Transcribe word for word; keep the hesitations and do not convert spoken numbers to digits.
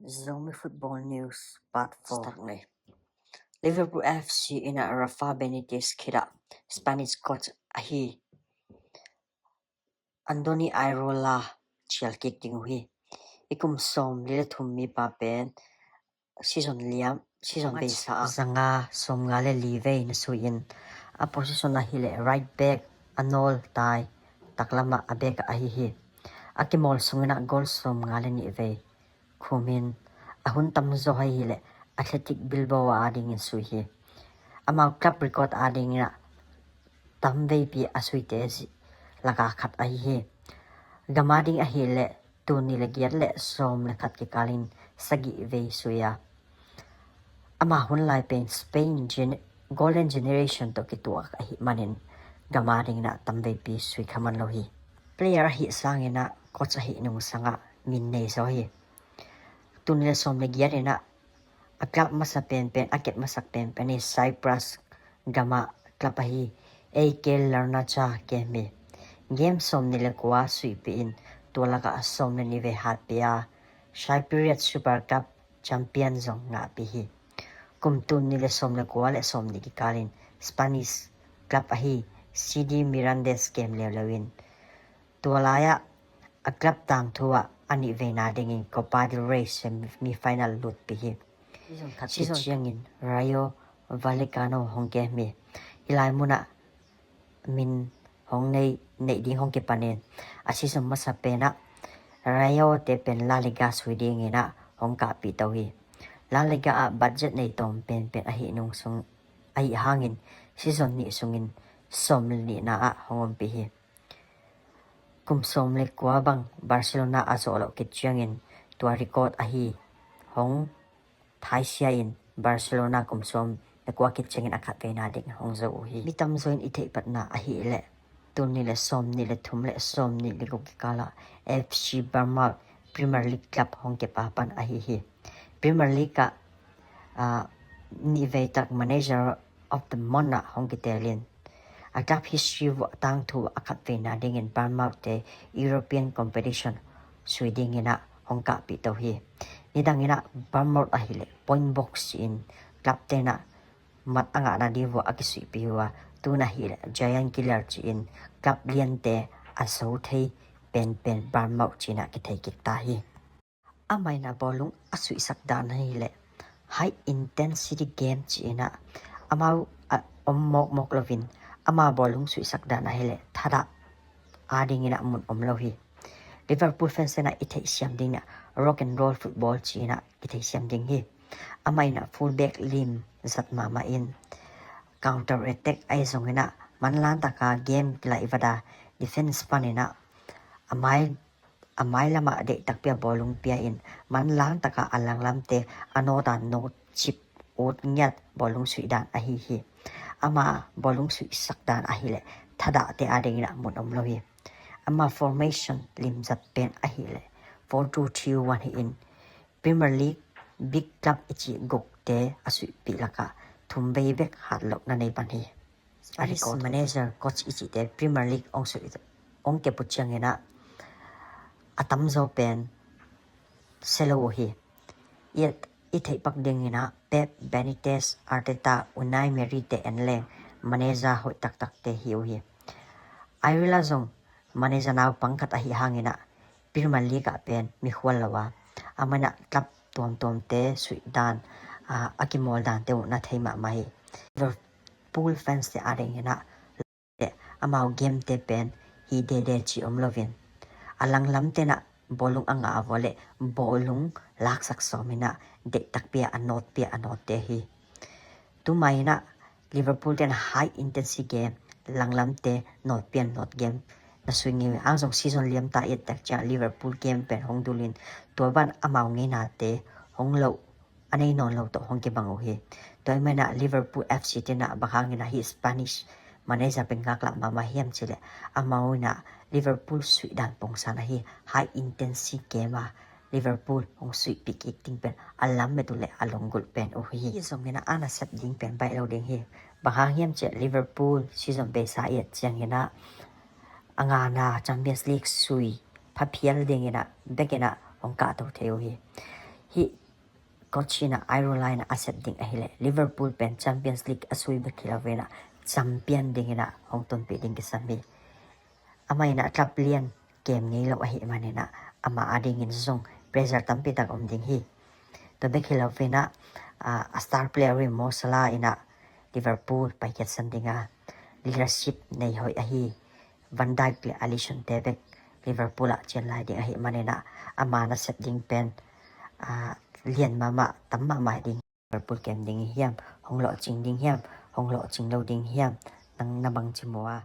Zomi Football News Part four. Start ni. Liverpool F C in ah Rafa Benitez khit ah Spanish coach ahi Andoni Iraola cial kik ding uh hi. I kum sawm li le thum mipa pen season liam, season beisa ah zanga sawmnga le li vei na sui in, a position ahih leh right back, a nawl tai taklam ah a back ah ahi hi. A kimawl sungin ah goal sawmnga le nih vei khum in, a hun tamzaw ahih leh Athletic Bilbao a dingin sui hi. Amau club record a dingin ah tamveipi a suite laka khat ahi hi. Gam a ding ahih leh tul nih le giat le sawm le khat kikalin sagih vei sui a, ama hun lai pen Spain gen-, Golden Generation tawh kituak ahih manin gam a dingin ah tamveipi sui kha man lo hi. Player ahih sangin ah coach ahih nungsang ah min nei zaw hi. Tul nih le sawm le giat in ah a club masa penpen, a kep masak penpen hi Cyprus gam ah club ahi A K Larnaca kem hi. Game sawm nih le kua suihpih in, tua lakah sawm le nih vei hatpih a, Cypriot Super Cup champion zong ngahpih hi. Kum tul nih le sawm le kua le sawm nih kikalin Spanish club ahi C D Mirandes kem leuleu in, tua lai-ah a club tangthu ah a nih veina dingin Copa del Rey semi final lutpih hi. Season khat ciangin Rayo Vallecano hong kem hi. Hih lai munah min hong neih, neih ding hong kipanin, a season masa penah Rayo te pen La Liga sui dingin ah hong kahpih to hi. La Liga ah budget nei tawm penpen ahih nungsang ahih hangin season nih sungin sawm le nihna ah hong ompih hi. Kum sawm le kua bang Barcelona a zawh loh khit ciangin tua record ahi hong thaisia in Barcelona kum sawm le kua khit ciangin a khat veina ding hong zo uh hi. Mi tamzaw in i theihpatna ahih leh tul nih le sawm nih le thum le sawm nih le guk kikal ah F C Bournemouth Premier League club hong kep a pan ahi hi. Premier League ah, ah, nih vei tak Manager of the Month ah hong kitelin, a club history vuah tangthu a khat veina dingin Bournemouth te European competition sui dingin ah hong kahpih to hi. Nidangin ah Bournemouth ahih leh point box ci-in club tenah mat a ngahna ding vuah a kisuihpih uh a, tun ahih leh giant killer ci-in club liante a zo thei penpen Bournemouth ci-in ah kithei kik ta hi. Amah in ah bawlung a suihsak dan ahih leh high intensity game ci-in ah amau a om mawkmawk loin, ama bawlung suihsak dan ahih leh thadah a dingin ah mun om lo hi. Liverpool fans in ah i theihsiam dingin ah rock and roll football ci-in ah i theihsiam ding hi. Amah in ah fullback lim zat mahmah in, counter attack ahi zongin ah manlantaka game kilaih vada defense panin ah a mai a mailamah deih takpi a bawlung pia in, manlantaka a langlamte a nawt a nawt cip, ut ngiat bawlung suih dan ahi hi. Ama bawlung suihsak dan ahih leh thadahte a dingin ah mun om lo hi. Ama formation limzat pen ahih leh four two three one hi in, Premier League big club i cih gukte a suihpih lakah thum vei bek hat loh na nei pan hi. A record manager, coach i cihte Premier League ong suih, ong kep uh ciangin ah a tamzaw pen sia lo uh hi. I, i theihpak dingin ah Pep, Benitez, Arteta, Unai Emery te en leng manager hoih taktakte hi uh hi. Iraola zong manager naupang khat ahih hangin ah Premier League ah pen mikhual lo a, amah in ah club tuamtuamte suih dan, a, a kimawl dante uh na thei mahmah hi. Liverpool fans te a dingin ah amau game te pen hi dede ci om loin, a langlamte in ah bawlung a ngah a vua leh bawlung laksak sawmin ah deih takpi a nawtpi a nawtte hi. Tumai in ah Liverpool ten high intensity game, langlamte nawtpi a nawt game na sui ngei uh. Ang zong season liam ta i et tak ciang Liverpool game pen hong dulin, tua ban amau ngeinate hong loh, a nei nawn lo tawh hong kibang uh hi. Tua ahih manin ah Liverpool F C ten ah bang hangin ah hih Spanish manager pen ngaklah mahmah hiam cih leh, amau in ah Liverpool suih dan pongsan ahi, high intensity game a Liverpool hong suihpih kik ding pen a lamet uh leh a lunggulh pen uh hi. Hi zongin ah a nasep ding pen baih lo ding hi. Bang hang hiam cih leh Liverpool season beisa i et ciangin ah a ngana Champions League sui pha phial dingin ah bek in ah hong kahto thei uh hi. Hih coach in ah Iro Line ah a sep ding ahih leh Liverpool pen Champions League a sui bek hi lo in ah champion ding in ah hong tunpih ding kisam hi. Amah in ah club lian kem ngei lo ahih manin ah amah adingin zong pressure tampi tak om ding hi. Tua bek hi lo in ah, ah, a star player Mo Salah in ah Liverpool paikhiatsan ding a, leadership nei hoih ahi Van Dijk le Alisson te bek Liverpool ah cian lai ding ahih manin ah ama nasep ding pen, ah, lian mahmah, tam mahmah ding. Liverpool kem ding hiam, hong lawhcing ding hiam, hong lawhcing lo ding hiam, nang na bangci maw a?